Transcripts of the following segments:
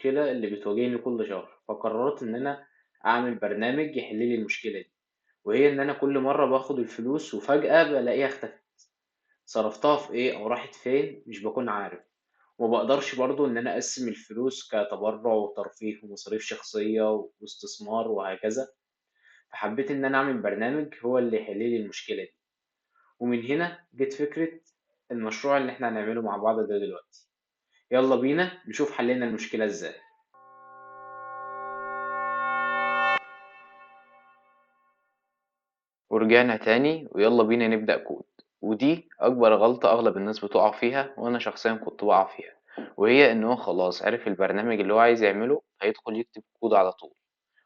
المشكلة اللي بتواجهني كل شهر، فقررت إن أنا أعمل برنامج يحل لي المشكلة دي، وهي إن أنا كل مرة باخد الفلوس وفجأة بالاقيها اختفت، صرفتها في إيه أو راحت فين مش باكون عارف، وما بقدرش برضه إن أنا أقسم الفلوس كتبرع وترفيه ومصاريف شخصية واستثمار وهكذا. فحبيت إن أنا أعمل برنامج هو اللي يحل لي المشكلة دي، ومن هنا جت فكرة المشروع اللي إحنا هنعمله مع بعض ده دلوقتي. يلا بينا نشوف حلينا المشكلة ازاي. ورجعنا تاني ويلا بينا نبدأ كود. ودي أكبر غلطة أغلب الناس بتقع فيها، وأنا شخصيا كنت بقع فيها، وهي إن هو خلاص عرف البرنامج اللي هو عايز يعمله هيدخل يكتب كود على طول،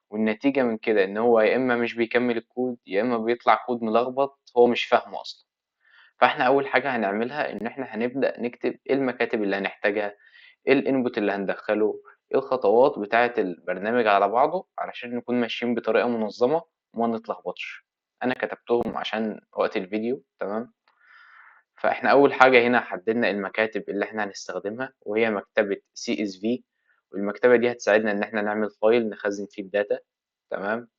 والنتيجة من كده إن هو يا إما مش بيكمل الكود يا إما بيطلع كود ملخبط هو مش فاهمه أصلا. فإحنا أول حاجة هنعملها إن إحنا هنبدأ نكتب إيه المكاتب اللي هنحتاجها، إيه ال input اللي هندخله، إيه الخطوات بتاعة البرنامج على بعضه، علشان نكون ماشيين بطريقة منظمة وما نتلخبطش. أنا كتبتهم عشان وقت الفيديو، تمام. فإحنا أول حاجة هنا حددنا المكاتب اللي إحنا هنستخدمها، وهي مكتبة CSV، والمكتبة دي هتساعدنا إن إحنا نعمل file نخزن فيه ال data، تمام.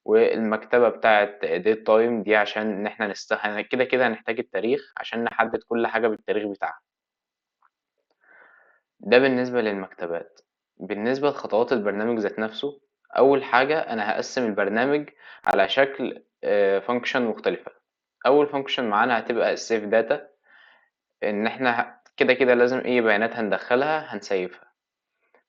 والمكتبة بتاعة date time دي عشان إن إحنا كده كده هنحتاج التاريخ عشان نحدد كل حاجة بالتاريخ بتاعها. ده بالنسبة للمكتبات. بالنسبة لخطوات البرنامج ذات نفسه، أول حاجة أنا هقسم البرنامج على شكل function مختلفة. أول function معانا هتبقى ال save data، إن إحنا كده كده لازم أي بيانات هندخلها هنسيفها.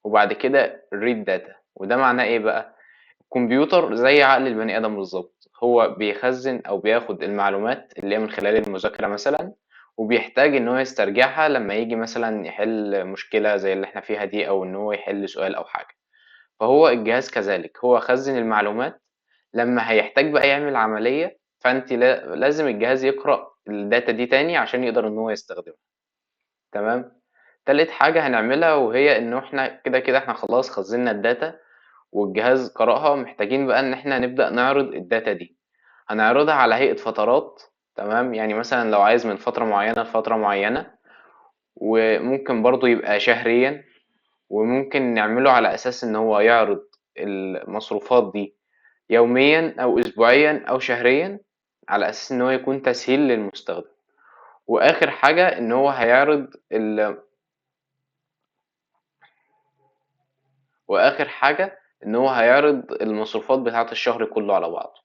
وبعد كده read data، وده معناه إيه بقى؟ الكمبيوتر زي عقل البني آدم بالظبط، هو بيخزن أو بياخد المعلومات اللي هي من خلال المذاكرة مثلا، وبيحتاج إن هو يسترجعها لما يجي مثلا يحل مشكلة زي اللي إحنا فيها دي، أو إن هو يحل سؤال أو حاجة. فهو الجهاز كذلك، هو خزن المعلومات، لما هيحتاج بقى يعمل عملية فأنت لازم الجهاز يقرأ ال data دي تاني عشان يقدر إن هو يستخدمها، تمام. تالت حاجة هنعملها وهي إن إحنا كده كده إحنا خلاص خزنا ال data والجهاز قرأها، محتاجين بقى إن إحنا نبدأ نعرض ال data دي. هنعرضها على هيئة فترات، تمام. يعني مثلا لو عايز من فترة معينة لفترة معينة، وممكن برضو يبقى شهريا، وممكن نعمله على أساس إن هو يعرض المصروفات دي يوميا أو أسبوعيا أو شهريا، على أساس إن هو يكون تسهيل للمستخدم. وآخر حاجة إن هو هيعرض ال وآخر حاجة إن هو هيعرض المصروفات بتاعة الشهر كله على بعضه،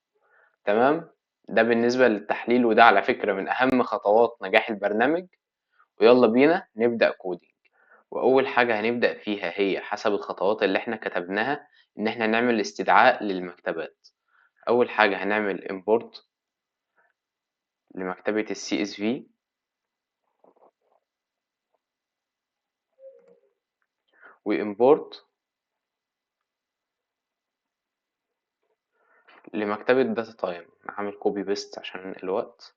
تمام. ده بالنسبة للتحليل، وده على فكرة من أهم خطوات نجاح البرنامج. ويلا بينا نبدأ coding. وأول حاجة هنبدأ فيها هي حسب الخطوات اللي احنا كتبناها إن احنا نعمل استدعاء للمكتبات. أول حاجة هنعمل import لمكتبة ال CSV، و import لمكتبة date time. هعمل copy paste عشان الوقت،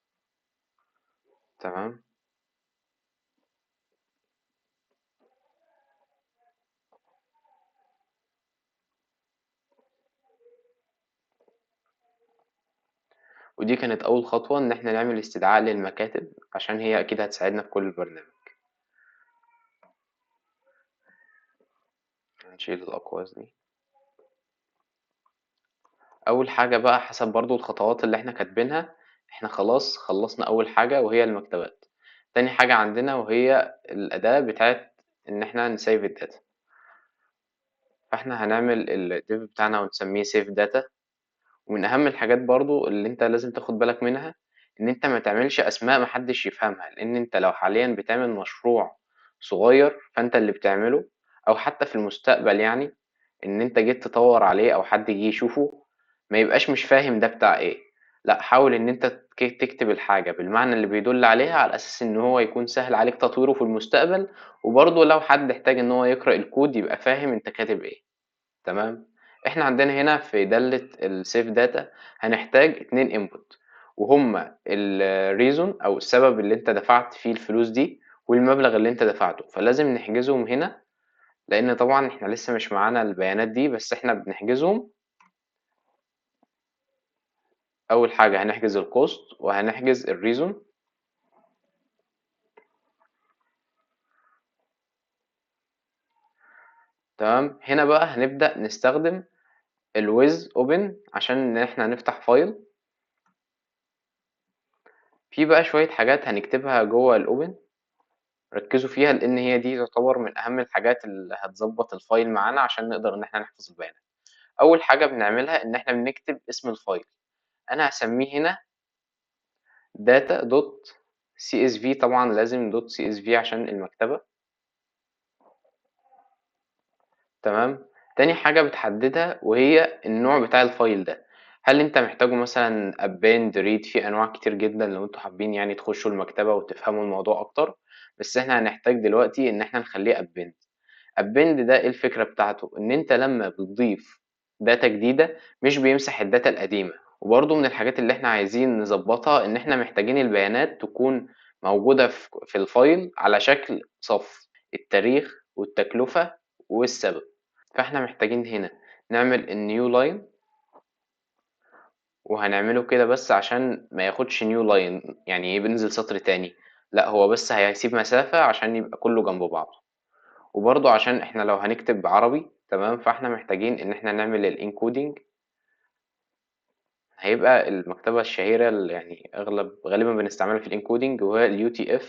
تمام. ودي كانت أول خطوة إن إحنا نعمل استدعاء للمكاتب، عشان هي أكيد هتساعدنا في كل البرنامج. هنشيل الأقواس دي. أول حاجة بقى حسب برضو الخطوات اللي إحنا كاتبينها، إحنا خلاص خلصنا أول حاجة وهي المكتبات. تاني حاجة عندنا وهي الأداة بتاعت إن إحنا نسيف ال data. فإحنا هنعمل ال div بتاعنا ونسميه save data. ومن أهم الحاجات برضو اللي أنت لازم تاخد بالك منها إن أنت ما تعملش أسماء محدش يفهمها، لأن أنت لو حاليا بتعمل مشروع صغير فأنت اللي بتعمله، أو حتى في المستقبل إن أنت جيت تطور عليه أو حد جه يشوفه ما يبقاش مش فاهم ده بتاع إيه. لا، حاول إن أنت تكتب الحاجة بالمعنى اللي بيدل عليها، على أساس إن هو يكون سهل عليك تطويره في المستقبل، وبرضه لو حد احتاج إن هو يقرأ الكود يبقى فاهم أنت كاتب إيه، تمام. إحنا عندنا هنا في دالة ال save data هنحتاج 2 input، وهما ال reason أو السبب اللي أنت دفعت فيه الفلوس دي والمبلغ اللي أنت دفعته، فلازم نحجزهم هنا، لأن طبعا إحنا لسه مش معانا البيانات دي، بس إحنا بنحجزهم. أول حاجة هنحجز ال cost وهنحجز ال reason. تمام. هنا بقى هنبدأ نستخدم ال with open عشان ان احنا نفتح file. في بقى شوية حاجات هنكتبها جوه ال open، ركزوا فيها لان هي دي تعتبر من اهم الحاجات اللي هتظبط ال file معانا عشان نقدر ان احنا نحفظ البيانات. اول حاجة بنعملها ان احنا بنكتب اسم ال file، انا هسميه هنا data dot csv، طبعا لازم dot csv عشان المكتبة. تمام. تاني حاجة بتحددها وهي النوع بتاع ال file ده، هل انت محتاجه مثلا append read؟ في انواع كتير جدا لو انتوا حابين تخشوا المكتبة وتفهموا الموضوع اكتر، بس احنا هنحتاج دلوقتي ان احنا نخليه append. append ده ايه الفكرة بتاعته؟ ان انت لما بتضيف data جديدة مش بيمسح ال data القديمة. وبرضه من الحاجات اللي احنا عايزين نظبطها ان احنا محتاجين البيانات تكون موجودة في ال file على شكل صف، التاريخ والتكلفة والسبب. فاحنا محتاجين هنا نعمل ال new line، وهنعمله كده بس عشان ما ياخدش new line، يعني ايه بنزل سطر تاني، لا هو بس هيسيب مسافة عشان يبقى كله جنب بعضه. وبرضه عشان احنا لو هنكتب عربي، تمام، فاحنا محتاجين ان احنا نعمل ال encoding. هيبقى المكتبة الشهيرة اللي اغلب غالبا بنستعملها في ال encoding وهي ال UTF،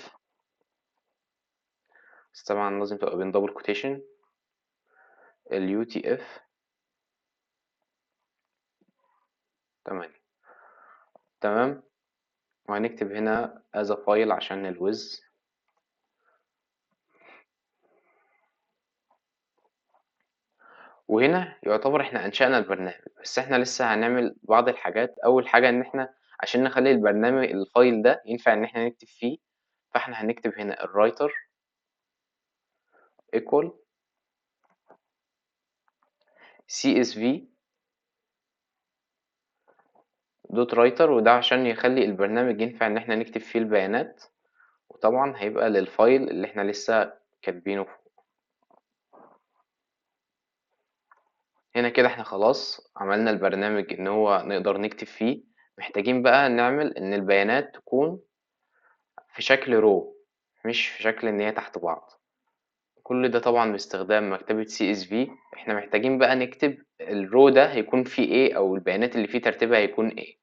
بس طبعا لازم تبقى بين double quotation ال UTF 8. تمام. وهنكتب هنا as a file عشان ال with. وهنا يعتبر احنا انشأنا البرنامج، بس احنا لسه هنعمل بعض الحاجات. اول حاجة ان احنا عشان نخلي البرنامج ال file ده ينفع ان احنا نكتب فيه، فاحنا هنكتب هنا ال writer equal csv dot writer، وده عشان يخلي البرنامج ينفع ان احنا نكتب فيه البيانات، وطبعا هيبقى لل file اللي احنا لسه كاتبينه فوق. هنا كده احنا خلاص عملنا البرنامج ان هو نقدر نكتب فيه. محتاجين بقى نعمل ان البيانات تكون في شكل row، مش في شكل ان هي تحت بعض. كل ده طبعا باستخدام مكتبة CSV. احنا محتاجين بقى نكتب ال row ده هيكون فيه ايه، او البيانات اللي فيه ترتيبها هيكون ايه.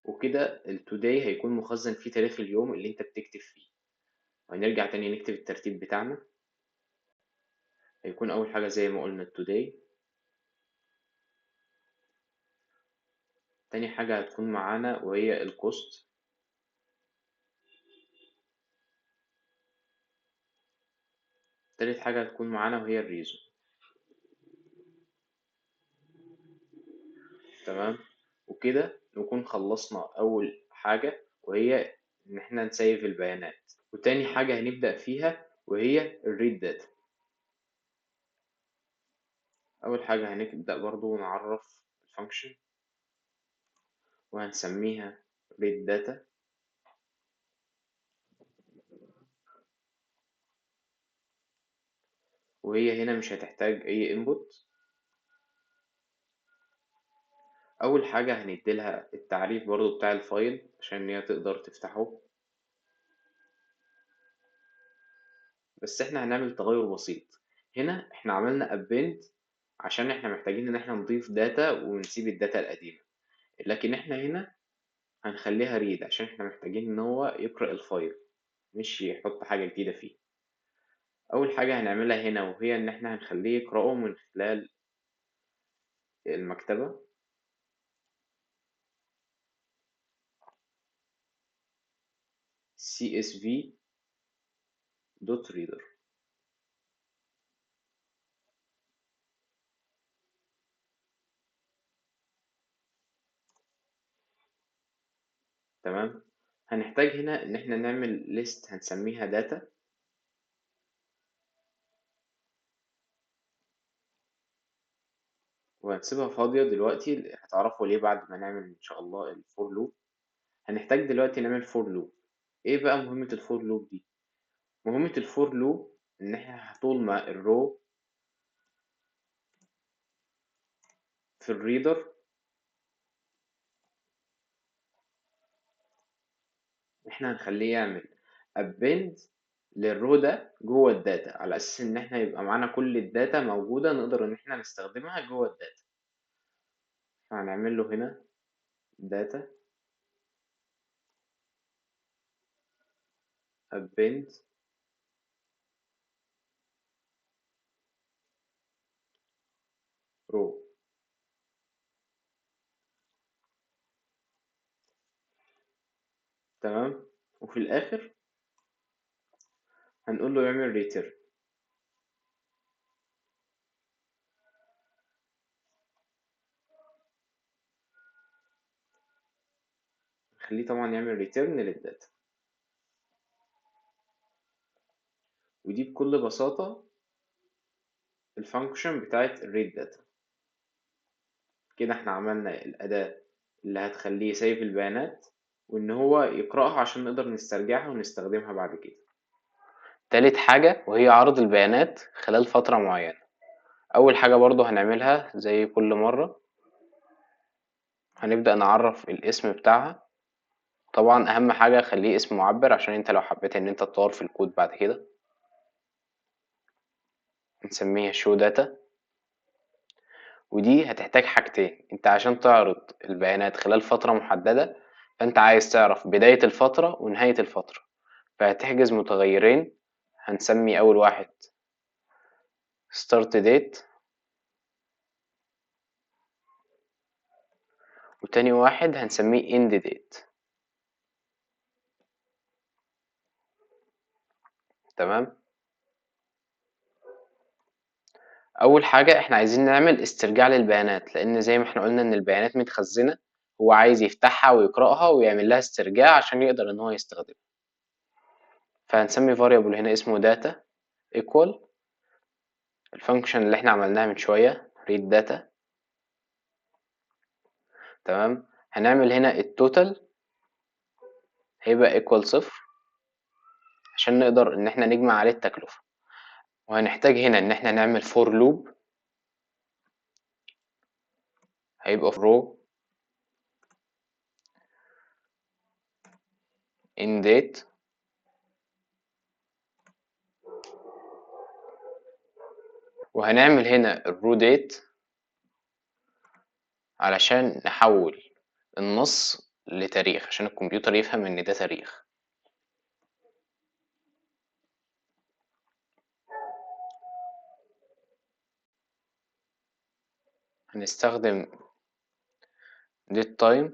وكده ال today هيكون مخزن فيه تاريخ اليوم اللي انت بتكتب فيه. وهنرجع تاني نكتب الترتيب بتاعنا، هيكون اول حاجة زي ما قلنا today، تاني حاجة هتكون معانا وهي ال cost، تالت حاجة هتكون معانا وهي ال reason. تمام. وكده نكون خلصنا أول حاجة وهي إن إحنا نسيف البيانات. وتاني حاجة هنبدأ فيها وهي ال read data. أول حاجة هنبدأ برضو نعرف ال function وهنسميها read data. وهي هنا مش هتحتاج أي input. أول حاجة هنديلها التعريف برضو بتاع ال file عشان هي تقدر تفتحه، بس احنا هنعمل تغير بسيط. هنا احنا عملنا append عشان احنا محتاجين ان احنا نضيف data ونسيب ال data القديمة، لكن احنا هنا هنخليها read عشان احنا محتاجين ان هو يقرأ ال file مش يحط حاجة جديدة فيه. أول حاجة هنعملها هنا وهي إن إحنا هنخليه يقرأه من خلال المكتبة. CSV dot reader. تمام. هنحتاج هنا إن إحنا نعمل list هنسميها data، وهنسيبها فاضية دلوقتي، هتعرفوا ليه بعد ما نعمل إن شاء الله ال for loop. هنحتاج دلوقتي نعمل for loop. إيه بقى مهمة ال for loop دي؟ مهمة ال for loop إن إحنا طول ما ال row في ال reader إحنا هنخليه يعمل append لل row ده جوه ال data، على اساس ان احنا يبقى معانا كل ال data موجودة نقدر ان احنا نستخدمها جوه ال data. فهنعمل له هنا data append row. تمام. وفي الاخر هنقول له يعمل return. خليه طبعا يعمل return لل data. ودي بكل بساطة ال function بتاعت ال read data. كده احنا عملنا الأداة اللي هتخليه ي save البيانات وإن هو يقرأها عشان نقدر نسترجعها ونستخدمها بعد كده. تالت حاجة وهي عرض البيانات خلال فترة معينة. أول حاجة برضو هنعملها زي كل مرة، هنبدأ نعرف الاسم بتاعها. طبعا أهم حاجة خليه اسم معبر عشان انت لو حبيت ان انت تطور في الكود بعد كده. نسميها show data. ودي هتحتاج حاجتين، انت عشان تعرض البيانات خلال فترة محددة فانت عايز تعرف بداية الفترة ونهاية الفترة، فهتحجز متغيرين. هنسمي أول واحد start date وتاني واحد هنسميه end date. تمام. أول حاجة احنا عايزين نعمل استرجاع للبيانات، لأن زي ما احنا قلنا إن البيانات متخزنة، هو عايز يفتحها ويقرأها ويعمل لها استرجاع عشان يقدر إن هو يستخدمها. فهنسمي variable هنا اسمه data equal ال function اللي احنا عملناها من شوية read data. تمام. هنعمل هنا ال total هيبقى equal 0 عشان نقدر إن احنا نجمع عليه التكلفة. وهنحتاج هنا إن احنا نعمل for loop هيبقى row in date وهنعمل هنا الرو date علشان نحول النص لتاريخ عشان الكمبيوتر يفهم ان ده تاريخ. هنستخدم date time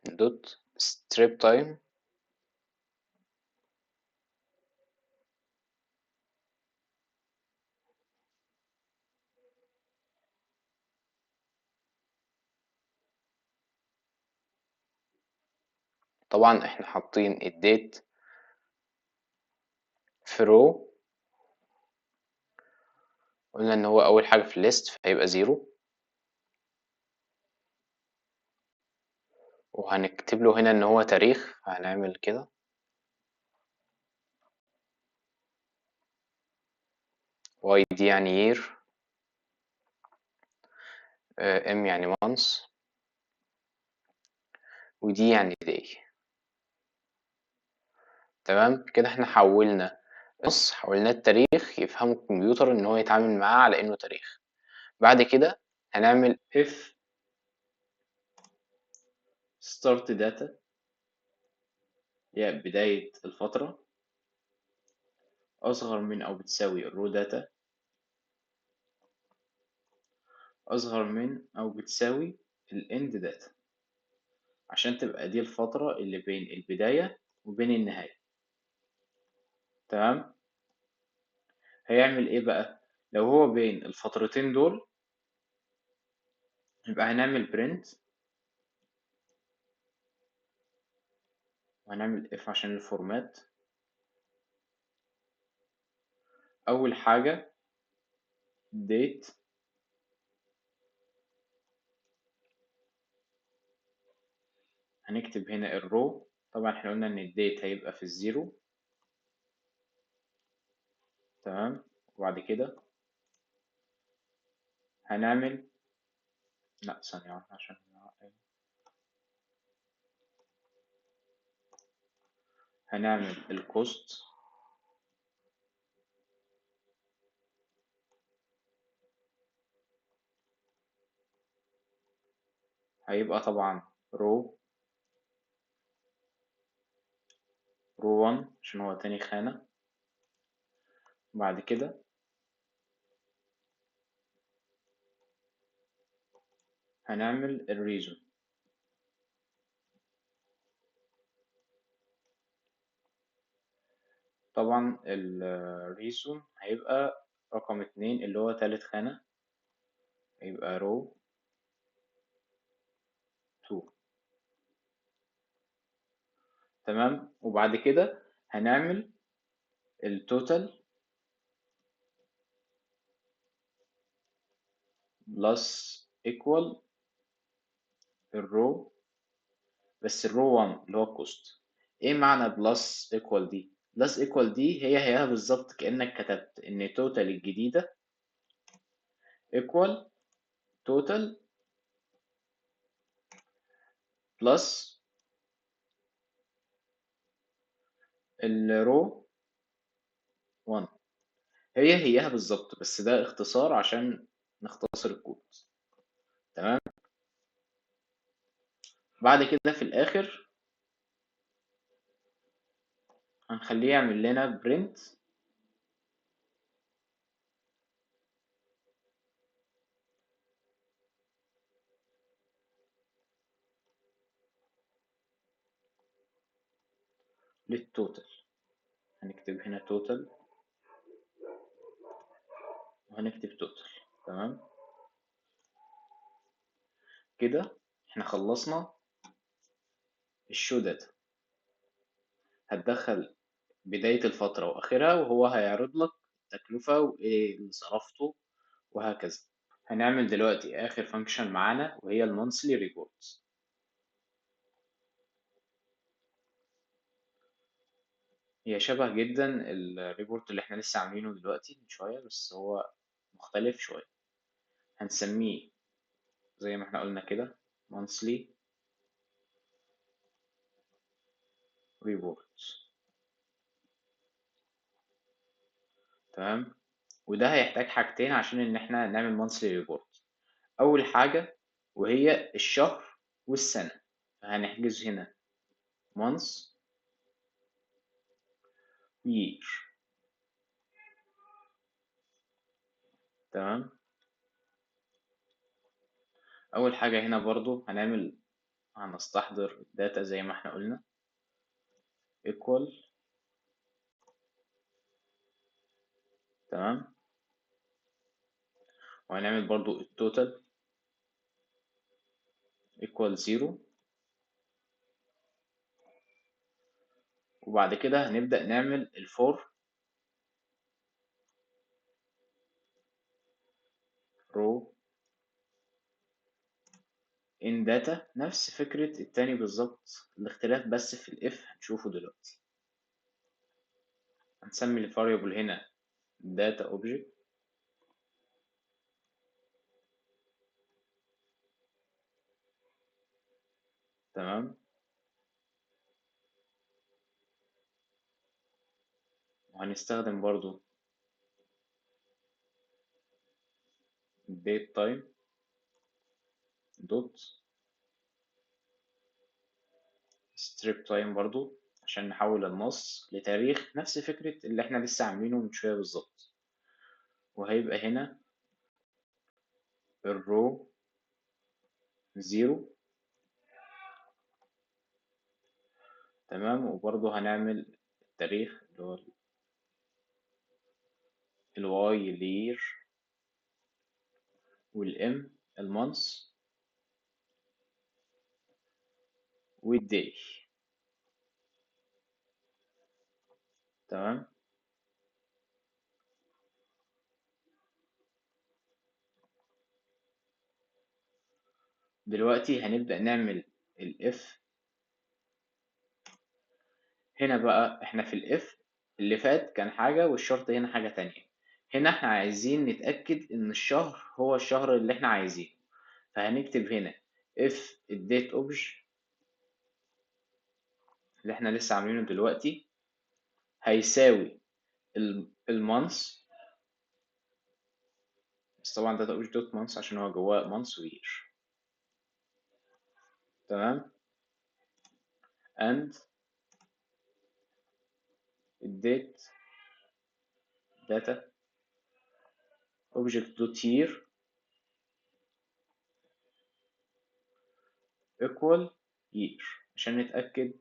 dot strip time طبعا احنا حاطين ال date في row، قلنا ان هو اول حاجة في ال list فهيبقى 0، وهنكتب له هنا ان هو تاريخ، فهنعمل كده y دي يعني year، m يعني month، ودي يعني day. تمام كده احنا حولنا نص، حولناه التاريخ يفهمه الكمبيوتر ان هو يتعامل معاه على انه تاريخ. بعد كده هنعمل if start data هي بداية الفترة أصغر من أو بتساوي الرو داتا أصغر من أو بتساوي ال end data، عشان تبقى دي الفترة اللي بين البداية وبين النهاية. تمام. هيعمل ايه بقى لو هو بين الفترتين دول؟ يبقى هنعمل print وهنعمل if عشان ال format. اول حاجة date هنكتب هنا ال row، طبعا احنا قلنا ان ال date هيبقى في ال zero. تمام. وبعد كده هنعمل، لا ثانية واحدة عشان هنعمل ال cost هيبقى طبعا row 1 عشان هو تاني خانة. بعد كده هنعمل ال reason، طبعا ال reason هيبقى رقم 2 اللي هو تالت خانة، هيبقى row 2. تمام. وبعد كده هنعمل ال total plus equal ال row، بس ال row 1 اللي هو ال cost. ايه معنى plus equal دي؟ plus equal دي هي هيها بالظبط كأنك كتبت ان total الجديدة equal total plus ال row 1، هي هيها بالظبط، بس ده اختصار عشان نختصر الكود. تمام. بعد كده في الاخر هنخليه يعمل لنا print لل total. هنكتب هنا total وهنكتب total. تمام كده احنا خلصنا ال show data. هتدخل بداية الفترة وآخرها وهو هيعرض لك التكلفة وإيه اللي صرفته وهكذا. هنعمل دلوقتي آخر function معانا وهي ال monthly report. هي شبه جدا ال report اللي احنا لسه عاملينه دلوقتي من شوية، بس هو مختلف شوية. هنسميه زي ما احنا قلنا كده monthly report. تمام. وده هيحتاج حاجتين عشان ان احنا نعمل monthly report. اول حاجة وهي الشهر والسنة، فهنحجز هنا month year. تمام. اول حاجة هنا برضو هنستحضر ال data زي ما احنا قلنا equal. تمام. وهنعمل برضو ال total equal 0. وبعد كده هنبدأ نعمل ال for row in data، نفس فكرة التاني بالظبط، الاختلاف بس في ال if هنشوفه دلوقتي. هنسمي ال variable هنا data object. تمام. وهنستخدم برضو date time dot strip time برضو عشان نحول النص لتاريخ، نفس فكرة اللي احنا لسه عاملينه من شوية بالظبط. وهيبقى هنا ال row 0. تمام. وبرضو هنعمل التاريخ اللي هو ال Y ال year وال M ال month وال day. تمام. دلوقتي هنبدأ نعمل ال if. هنا بقى احنا في ال if اللي فات كان حاجة والشرط هنا حاجة تانية. هنا احنا عايزين نتأكد ان الشهر هو الشهر اللي احنا عايزينه، فهنكتب هنا if date obj اللي احنا لسه عاملينه دلوقتي هيساوي ال month، بس طبعا data object dot month عشان هو جواه month و year. تمام، and date data object dot year equal year عشان نتأكد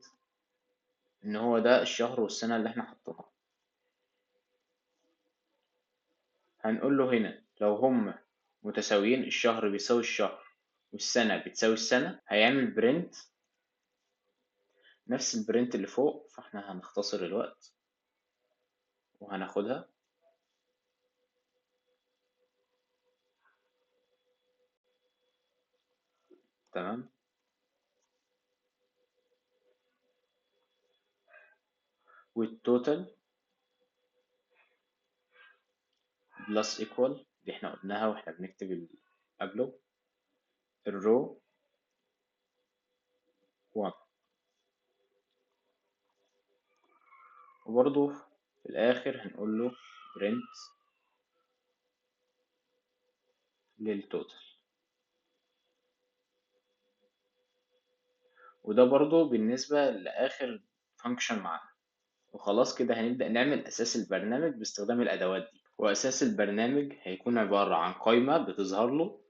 ان هو ده الشهر والسنة اللي احنا حطيناها. هنقول له هنا لو هم متساويين، الشهر بيساوي الشهر والسنة بتساوي السنة، هيعمل print نفس ال print اللي فوق، فاحنا هنختصر الوقت وهناخدها. تمام، وال total plus equal دي احنا قلناها واحنا بنكتب اللي قبله، ال row 1، وبرضو في الآخر هنقول له print لل total. وده برضو بالنسبة لآخر function معانا. وخلاص كده هنبدأ نعمل أساس البرنامج باستخدام الأدوات دي. وأساس البرنامج هيكون عبارة عن قائمة بتظهر له،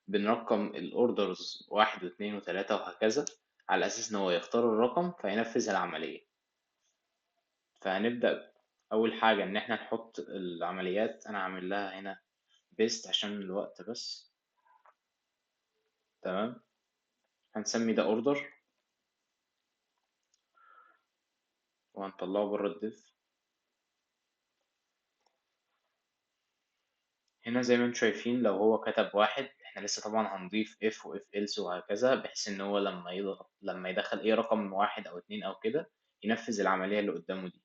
بنرقم ال orders 1 واثنين وثلاثة وهكذا، على أساس إن هو يختار الرقم فينفذ العملية. فهنبدأ أول حاجة إن إحنا نحط العمليات. أنا عامل لها هنا paste عشان الوقت بس. تمام، هنسمي ده order وهنطلعه بره ال def. هنا زي ما انتم شايفين لو هو كتب 1، احنا لسه طبعا هنضيف if و if else وهكذا، بحيث ان هو لما يدخل اي رقم 1 او 2 او كده ينفذ العملية اللي قدامه دي.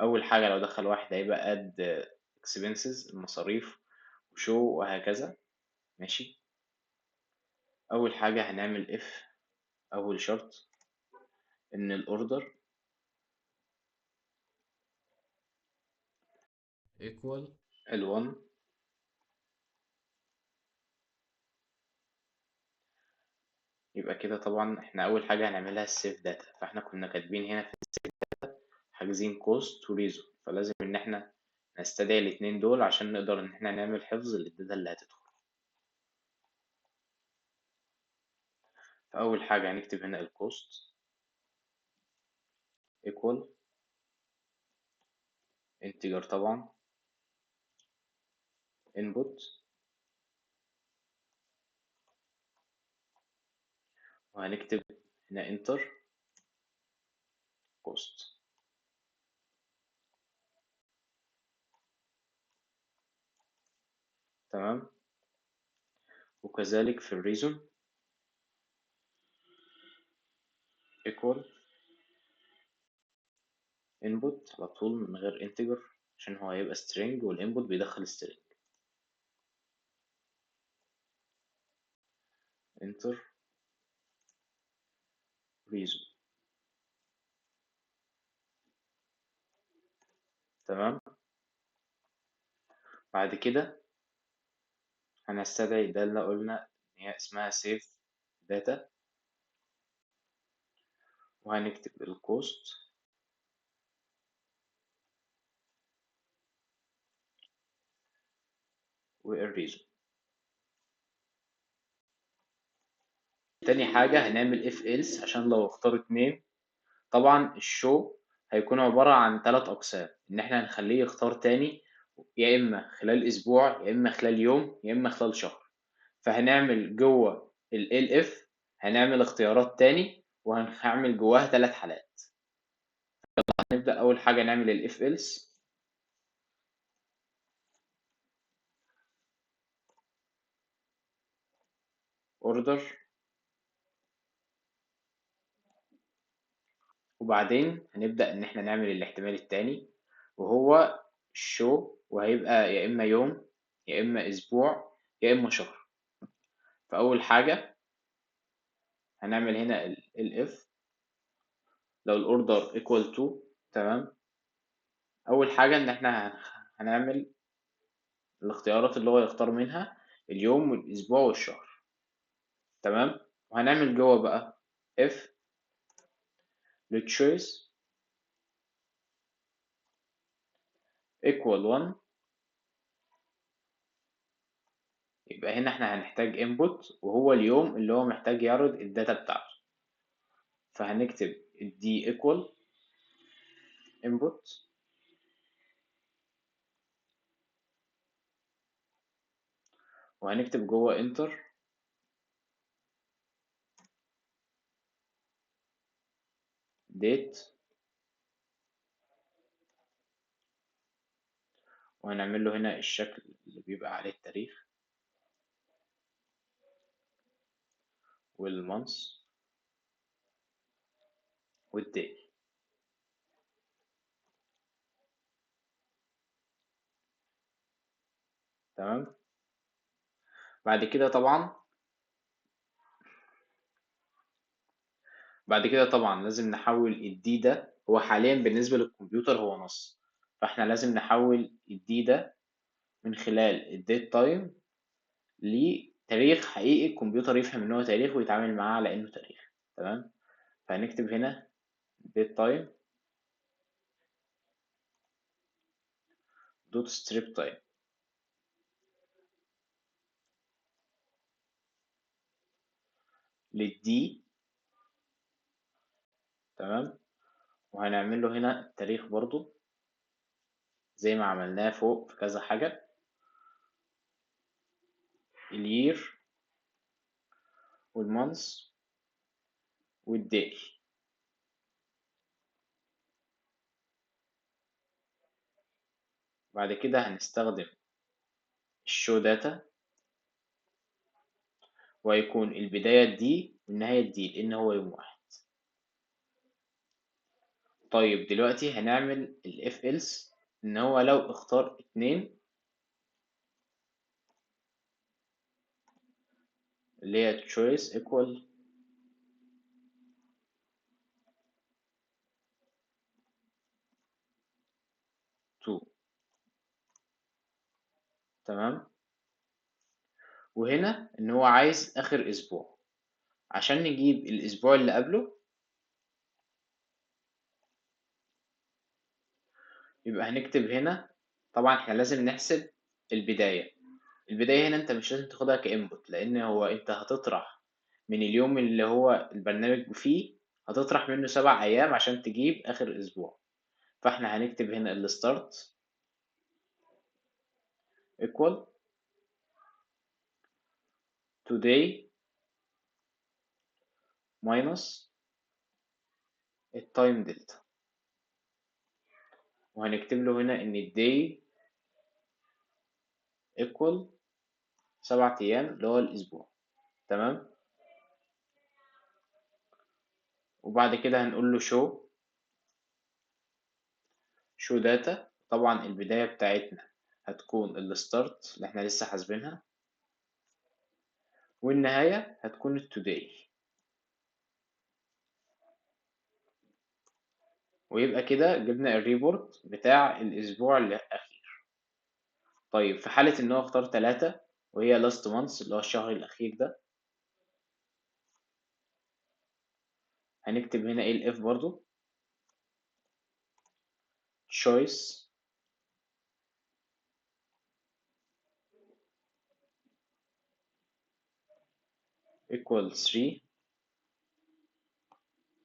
اول حاجة لو دخل 1 هيبقى add expenses المصاريف وشو وهكذا. ماشي، اول حاجة هنعمل if، اول شرط ان ال order equal ال1، يبقى كده طبعا احنا اول حاجة هنعملها ال save data. فاحنا كنا كاتبين هنا في ال save data حاجزين cost و reason، فلازم ان احنا نستدعي الاتنين دول عشان نقدر ان احنا نعمل حفظ لل data اللي هتدخل. فاول حاجة هنكتب هنا ال cost equal integer طبعا input، وهنكتب هنا enter cost. تمام، وكذلك في ال reason equal input على طول من غير integer عشان هو هيبقى string وال input بيدخل string. enter reason. تمام، بعد كده هنستدعي ده اللي قلنا إن هي اسمها save data، وهنكتب ال cost وال reason. تاني حاجة هنعمل if else عشان لو اختار 2. طبعا ال show هيكون عبارة عن 3 أقسام، إن إحنا هنخليه يختار تاني يا إما خلال أسبوع يا إما خلال يوم يا إما خلال شهر. فهنعمل جوه ال elif هنعمل اختيارات تاني وهنعمل جواها 3 حالات. يلا هنبدأ أول حاجة نعمل ال if else. order، وبعدين هنبدأ إن إحنا نعمل الاحتمال التاني وهو show، وهيبقى يا إما يوم يا إما أسبوع يا إما شهر. فأول حاجة هنعمل هنا ال if لو ال order equal to، تمام. اول حاجه ان احنا هنعمل الاختيارات اللي هو يختار منها اليوم والاسبوع والشهر، تمام. وهنعمل جوه بقى if the choice equal 1، يبقى هنا احنا هنحتاج input وهو اليوم اللي هو محتاج يعرض ال data بتاعته، فهنكتب d equal input وهنكتب جوه enter date، وهنعمل له هنا الشكل اللي بيبقى عليه التاريخ وال month وال day. تمام. بعد كده طبعا لازم نحول ال d ده، هو حاليا بالنسبة للكمبيوتر هو نص، فاحنا لازم نحول ال d ده من خلال ال date time لتاريخ حقيقي الكمبيوتر يفهم ان هو تاريخ ويتعامل معاه على انه تاريخ. تمام. فهنكتب هنا date time dot strip time لل d. تمام. وهنعمل له هنا التاريخ برضو زي ما عملناه فوق في كذا حاجة، ال year وال month وال day. بعد كده هنستخدم ال show data، وهيكون البداية d والنهاية d لأن هو يوم واحد. طيب دلوقتي هنعمل ال if else إن هو لو اختار 2 اللي هي choice equal 2. تمام. وهنا إن هو عايز آخر أسبوع، عشان نجيب الأسبوع اللي قبله يبقى هنكتب هنا، طبعا احنا لازم نحسب البداية. البداية هنا انت مش لازم تاخدها ك input، لان هو انت هتطرح من اليوم اللي هو البرنامج فيه، هتطرح منه 7 ايام عشان تجيب اخر اسبوع. فاحنا هنكتب هنا ال start equal today minus ال time delta، وهنكتب له هنا ان ال day equal 7 ايام اللي هو الاسبوع. تمام. وبعد كده هنقول له show data. طبعا البداية بتاعتنا هتكون ال start اللي احنا لسه حاسبينها، والنهاية هتكون ال today. ويبقى كده جبنا ال report بتاع الأسبوع الأخير. طيب في حالة إن هو اختار 3 وهي last month اللي هو الشهر الأخير ده، هنكتب هنا ايه ال if برضو choice equal 3.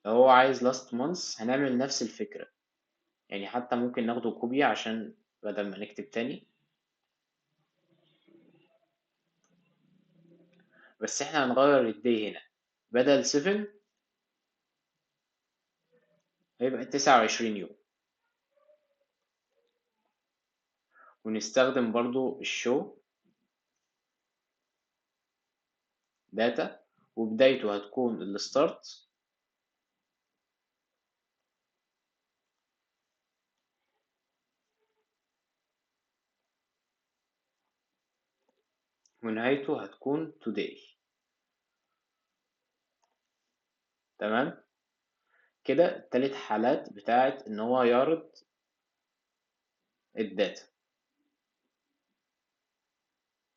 لو هو عايز last month هنعمل نفس الفكرة، يعني حتى ممكن ناخده copy عشان بدل ما نكتب تاني، بس احنا هنغير ال day هنا، بدل 7 هيبقى 29 يوم. ونستخدم برضو ال show data، وبدايته هتكون ال start ونهايته هتكون today. تمام. كده تالت حالات بتاعت ان هو يعرض ال data.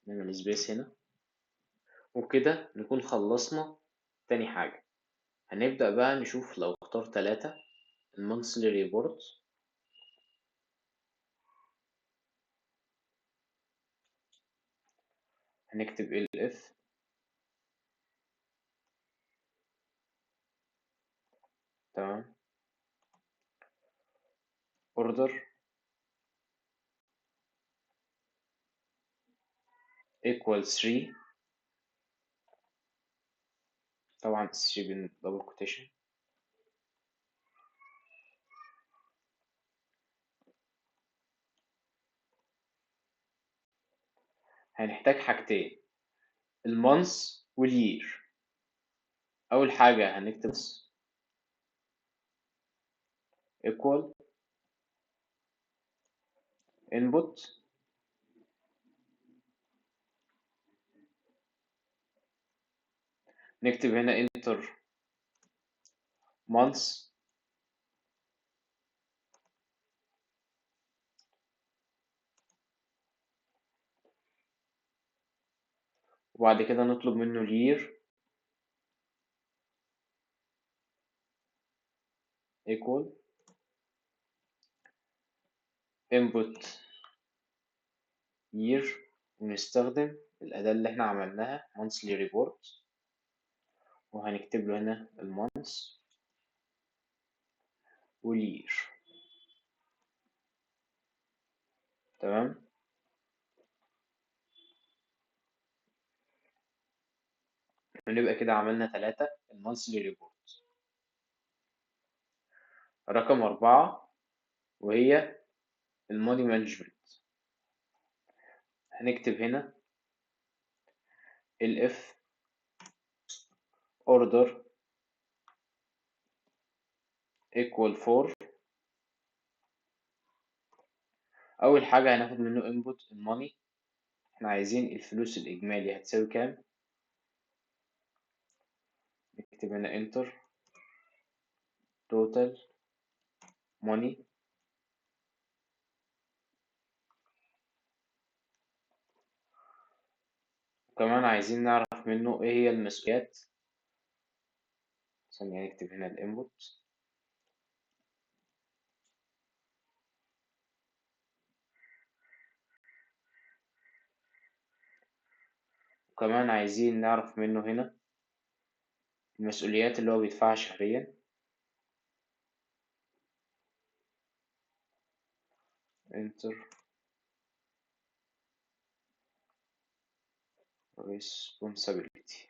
نعمل space هنا، وكده نكون خلصنا تاني حاجة. هنبدأ بقى نشوف لو اختار 3 ال monthly report. هنكتب ال if، تمام، order equal 3، طبعا 3 بين double quotation، هنحتاج حاجتين، ال month وال year. أول حاجة هنكتب equal input نكتب هنا enter months، وبعد كده نطلب منه year equal input year، ونستخدم الأداة اللي احنا عملناها monthly report، وهنكتب له هنا ال month وال year. تمام، ونبقى كده عملنا 3 ال monthly report. رقم 4 وهي ال money management. هنكتب هنا ال if order equal 4. أول حاجة هناخد منه input ال money، احنا عايزين الفلوس الإجمالي هتساوي كام. نكتب هنا enter total money، وكمان عايزين نعرف منه ايه هي المسؤوليات. ثانية نكتب هنا ال input. وكمان عايزين نعرف منه هنا المسؤوليات اللي هو بيدفعها شهريا. enter responsibility.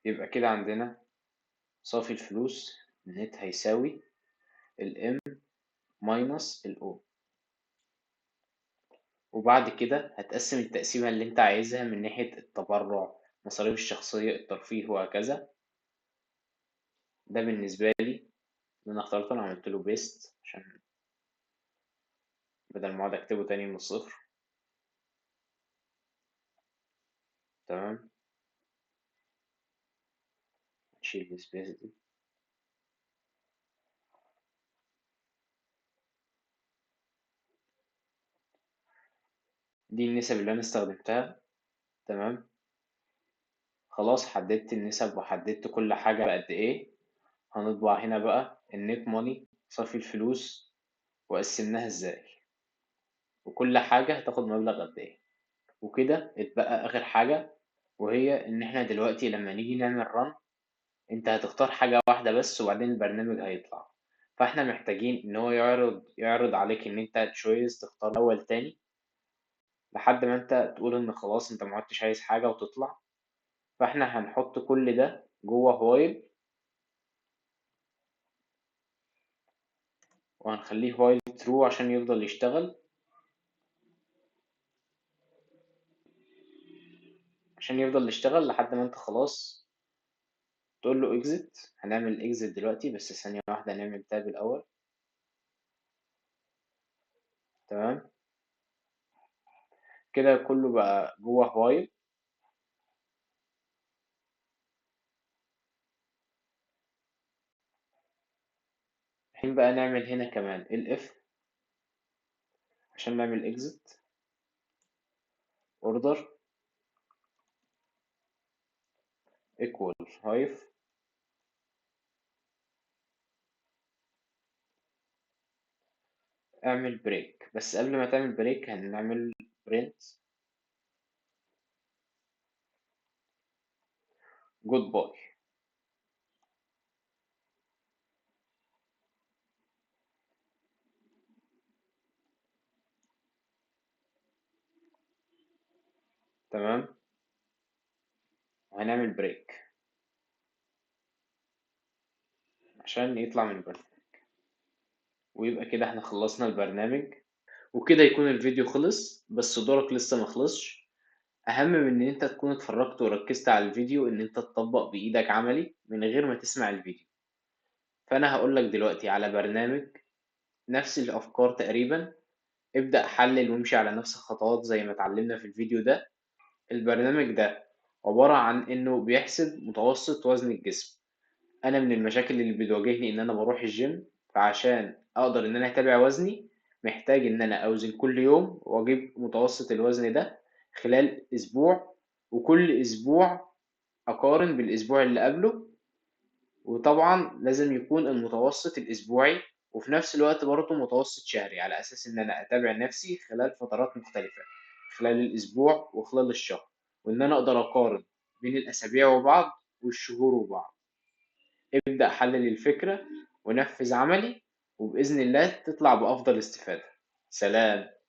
يبقى كده عندنا صافي الفلوس النت هيساوي ال M minus ال O، وبعد كده هتقسم التقسيمة اللي انت عايزها من ناحية التبرع، مصاريف الشخصية، الترفيه، وهكذا. ده بالنسبة لي اللي انا اخترته، انا عملت له paste عشان بدل ما اقعد اكتبه تاني من الصفر. تمام، نشيل ال space دي. دي النسب اللي انا استخدمتها. تمام، خلاص حددت النسب وحددت كل حاجة بقد ايه. هنطبع هنا بقى ال net money، صافي الفلوس، وقسمناها ازاي، وكل حاجة هتاخد مبلغ قد ايه. وكده اتبقى اخر حاجة، وهي ان احنا دلوقتي لما نيجي نعمل run انت هتختار حاجة واحدة بس وبعدين البرنامج هيطلع. فاحنا محتاجين ان هو يعرض عليك ان انت choice تختار اول تاني لحد ما انت تقول ان خلاص انت ما عدتش عايز حاجة وتطلع. فاحنا هنحط كل ده جوه while، وهنخليه while true عشان يفضل يشتغل، عشان يفضل يشتغل لحد ما انت خلاص تقول له exit. هنعمل exit دلوقتي، بس ثانية واحدة نعمل tab الأول. تمام كده كله بقى جوه while. الحين بقى نعمل هنا كمان ال if عشان نعمل exit order equal 5. اعمل break، بس قبل ما تعمل break هنعمل print goodbye. تمام، وهنعمل break عشان يطلع من البرنامج، ويبقى كده احنا خلصنا البرنامج. وكده يكون الفيديو خلص، بس دورك لسه ما خلصش. اهم من ان انت تكون اتفرجت وركزت على الفيديو ان انت تطبق بايدك عملي من غير ما تسمع الفيديو. فانا هقولك دلوقتي على برنامج نفس الافكار تقريبا، ابدأ حلل وامشي على نفس الخطوات زي ما اتعلمنا في الفيديو ده. البرنامج ده عبارة عن انه بيحسب متوسط وزن الجسم. انا من المشاكل اللي بتواجهني ان انا بروح الجيم، فعشان اقدر ان انا اتابع وزني محتاج ان انا اوزن كل يوم واجيب متوسط الوزن ده خلال اسبوع، وكل اسبوع اقارن بالاسبوع اللي قبله، وطبعا لازم يكون المتوسط الاسبوعي وفي نفس الوقت برضه متوسط شهري، على اساس ان انا اتابع نفسي خلال فترات مختلفة خلال الاسبوع وخلال الشهر، وان انا اقدر اقارن بين الاسابيع وبعض والشهور وبعض. ابدأ حلل الفكرة ونفذ عملي، وبإذن الله تطلع بأفضل استفادة. سلام.